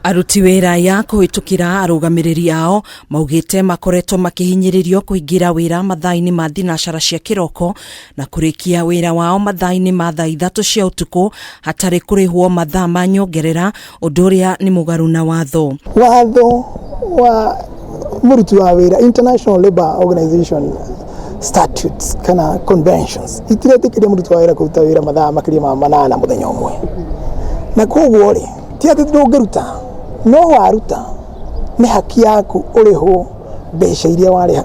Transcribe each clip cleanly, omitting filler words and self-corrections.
Aruti wĩra aya kũhĩtũkĩra arũgamĩrĩri ao maugĩte makoretwo makĩhinyĩrĩrio kũingĩra wĩra mathaa-inĩ ma thinacara cia kĩroko na kũrĩkia wĩra wao mathaa-inĩ ma thaa 3 cia ũtukũ hatarĩ kũrĩhwo mathaa ma nyongerera, ũndũ ũrĩa nĩ mũgarũ na watho. Watho wa mũruti wa wĩra, International Labour Organization statutes kana conventions, itiretĩkĩria mũruti wa wĩra kũruta wĩra mathaa makĩria ma 8 mũthenya ũmwe. Na koguo rĩ, ti atĩ ndũngĩruta, no waruta nĩ haki yaku ũrĩhwo mbeca iria warĩha,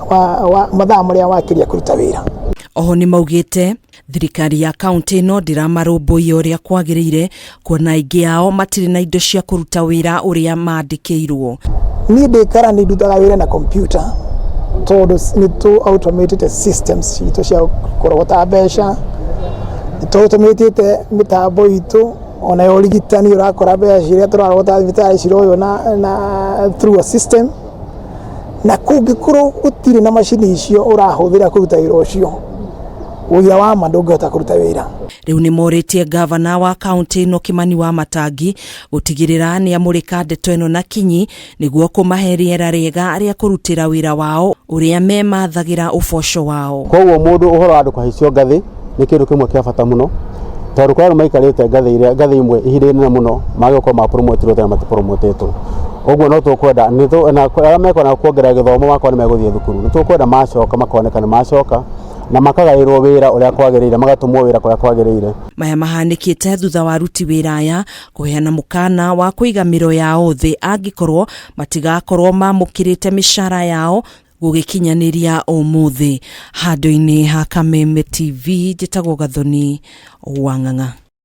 mathaa marĩa wakĩria kũruta wĩra. Oho nĩ maugĩte thirikari ya kaunti ĩno ndĩramarũmbũiya ũrĩa kwagĩrĩire, kuona aingĩ ao matirĩ na indo cia kũruta wĩra ũrĩa mandĩkĩirwo. Niĩ ndĩ karani ndutaga wĩra na kompyuta tondũ nĩ tũ automatĩte systems citũ cia kũrogota mbeca, nĩ tũ automatĩte mĩtambo itũ ona ya ũrigitani, ũrakora mbeca iria tũrarogota thibitarĩ ciroywo na through a system, na kũngĩkorwo gũtirĩ na macini icio ũrahũthĩra kũruta wĩra ũcio, ũira wa ma ndũngĩhota kũruta wĩra. Rĩu nĩ morĩtie gavana wa kaunti ĩno Kimani wa Matangi gũtigĩrĩra nĩ amũrĩka ndeto ĩno na kinyi nĩguo kũmahe rĩera rĩega rĩa kũrutĩra wĩra wao ũrĩa memathagĩra ũboco wao. Koguo mũndũ ũhoro wa andũ kũhaicio ngathĩ nĩ kĩndũ kĩmwe kĩa bata mũno, tondũ kũrĩ andũ maikarĩte ngathĩ iria ngathĩ imwe ihinda inene mũno magĩrĩirwo gũkorwo mapromotirwo tene matipromotetwo. Ũguo no tũkwenda na arĩa mekwenda kuongerera gĩthomo makorwo nĩ megũthiĩ thukuru, nĩ tũkwenda macoka makoneka nĩ macoka na makagaĩrwo wĩra ũrĩa kwagĩrĩire, magatũmwo wĩra kũrĩa kwagĩrĩire. Maya mahanĩkĩte thutha wa aruti wĩra aya kũheana mũkana wa kũiga mĩro yao thĩ angĩkorwo matigakorwo mamũkĩrĩte mĩcara yao gũgĩkinyanĩria ũmũthĩ. Handũ-inĩ ha Kameme TV, njĩtagwo Gathoni Wang'ang'a.